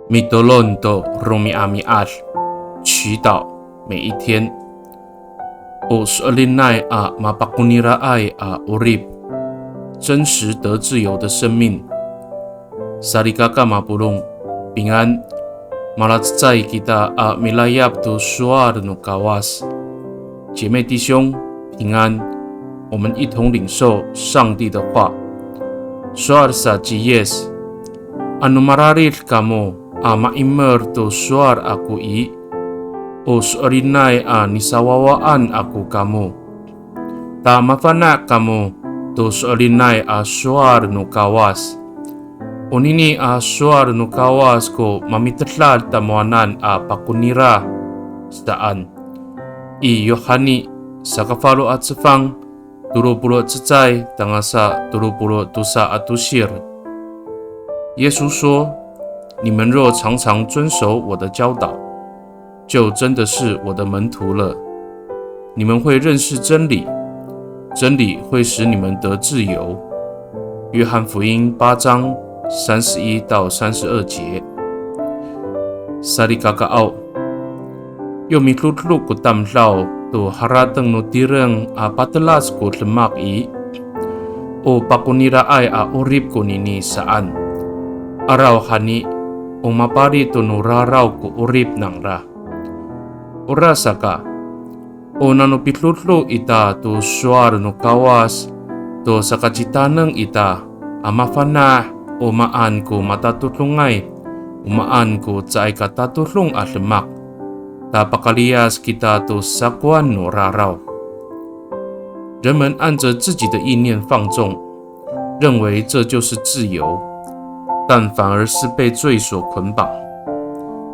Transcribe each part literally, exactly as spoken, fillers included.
Mitolon to romi'ami'ad, 祈祷每一天。O so'elinay a mapakoniraay a 'orip, 真实得自由的生命。Salikaka mapolong, 平安。Malacecay kita a milayap to sowal no Kawas. 姐妹弟兄，平安。我们一同领受上帝的话。Sowal sa ci Yis, ano mararid kamo a ma'imer to sowal ako i, o so'elinay a nisawawaan ako kamo. Ta mafana' kamo to so'elinay a sowal no Kawas. Onini a sowal no Kawas ko mamitedal tamowanan a pakonira saan. I Yohani sakafalo a cefang, tolo polo' cecay tangasa tolo polo' tosa a tosir. 耶稣说：你们若常常遵守我的教导，就真的是我的门徒了。你们会认识真理，真理会使你们得自由。约翰福音八章三十一到三十二节。Salikakaaw, yo midodo ko tamdaw to harateng no tireng a patelac ko demak i, o pakoniraay a 'orip konini saan. 'Arawhani, o mapalit to no raraw ko 'orip nangra. Orasaka, o nano pidodo ita to sowal no Kawas, to sakacitaneng ita a mafana' o maan ko matatodongay, o maan ko caay ka tatodong a demak. Ta pakaliyas kita to sakowan no raraw. 人们按着自己的意念放纵，认为这就是自由，但反而是被罪所捆绑。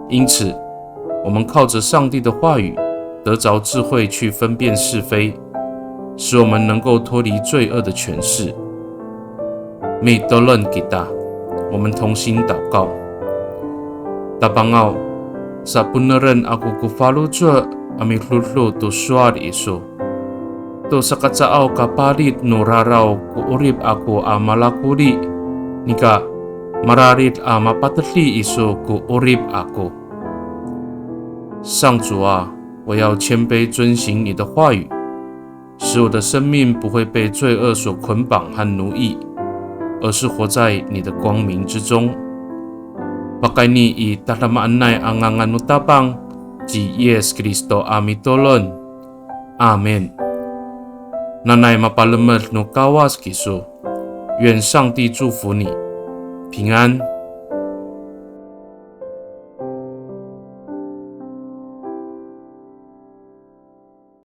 因此，我们靠着上帝的话语，得着智慧去分辨是非，使我们能够脱离罪恶的权势。Mitolon kita, 我们同心祷告。Tapangaw, saponeren ako ko faloco' a midodo to sowal iso. To sakacaaw ka palit no raraw ko 'orip ako a malakoli, nika mararid a mapatedi iso ko 'orip ako. 上主啊，我要谦卑遵行你的话语，使我的生命不会被罪恶所捆绑和奴役，而是活在你的光明之中。Pakayni i tadamaanay a ngangan no Tapang, ci Yis Kristo a mitolon. Amin. Nanay mapalemed no Kawas kiso. 愿上帝祝福你，平安。